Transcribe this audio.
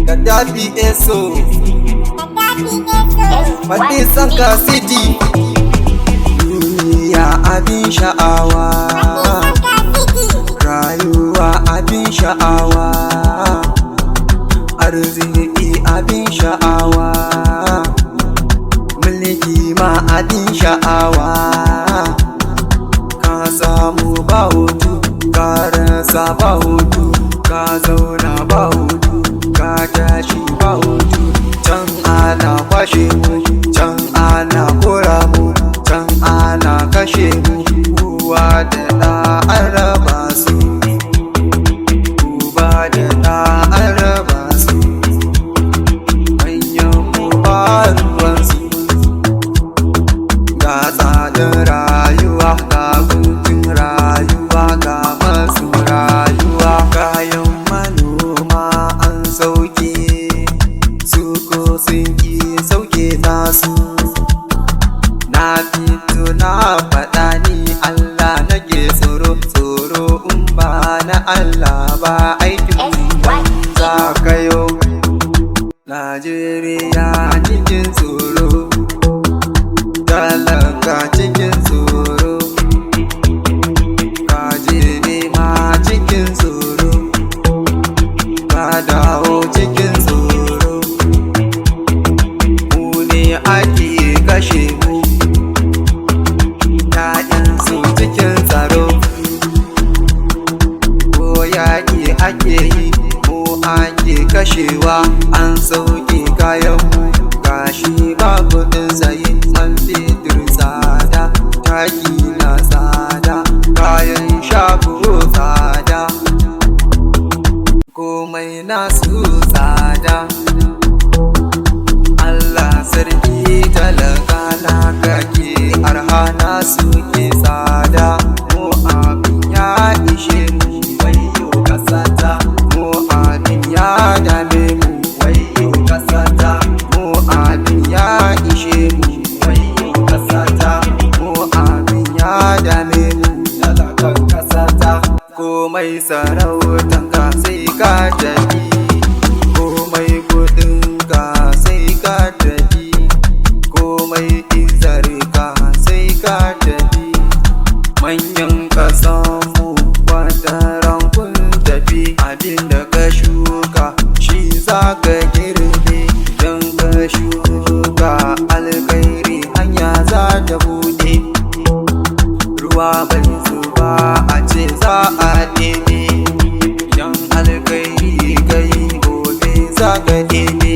Gaddafi Eso, Faɗi Sanka City. Duniya abin sha'awa, rayuwa abin sha'awa, arziki abin sha'awa, mulki ma abin sha'awa. Ka samu ba hutu, ka rasa ba hutu, ka zauna ba hutu, ka tashi ba hutu. Can ana kwashe mu, can ana kora mu, can ana kashe mu. Uwa da ɗa an raba su, uba da ɗa an raba su, manyan mu ba ruwansu. Ga tsadar rayuwa, ga guntun rayuwa, ga masu rayuwa. Kayan manoma an sauke su, ko sun ki sauke nasu. Na fito na faɗa, ni Allah nake tsoro, tsoro in ba na Allah ba aikin banza kayo. Najeriya cikin tsoro, talaka cikin tsoro, ka je nema cikin tsoro, ka dawo cikin tsoro. Mu ne ake kashe mu, ‘ya'yansu cikin tsaro. Ko yaƙi ake yi, mu ake kashewa. An sauke kayan mu, gashi ba kuɗin saye. Man fetur tsada, taki na tsada, kayan shago tsada, komai nasu tsada. Allah sarki talaka, na kake arha, nasu ke tsada. Mu abin ya ishe mu, wayo kasata. Mu abin ya dame mu, wayo kasata. Mu abin ya ishe mu, wayo kasata. Mu abin ya dame mu, talakan kasata. Komai sarautanka sai ka tafi, komai kudinka sai ka tafi, komai izarka sai ka tafi. Manyan kasanmu, wataran kun tafi. Abinda ka shuka shi za ka girbe. Idan ka shuka alkhairi, hanya za ta buɗe. Ruwa bai zuba a ce za a ɗebe. Idan alkhairi kai, gobe za ka ɗebe.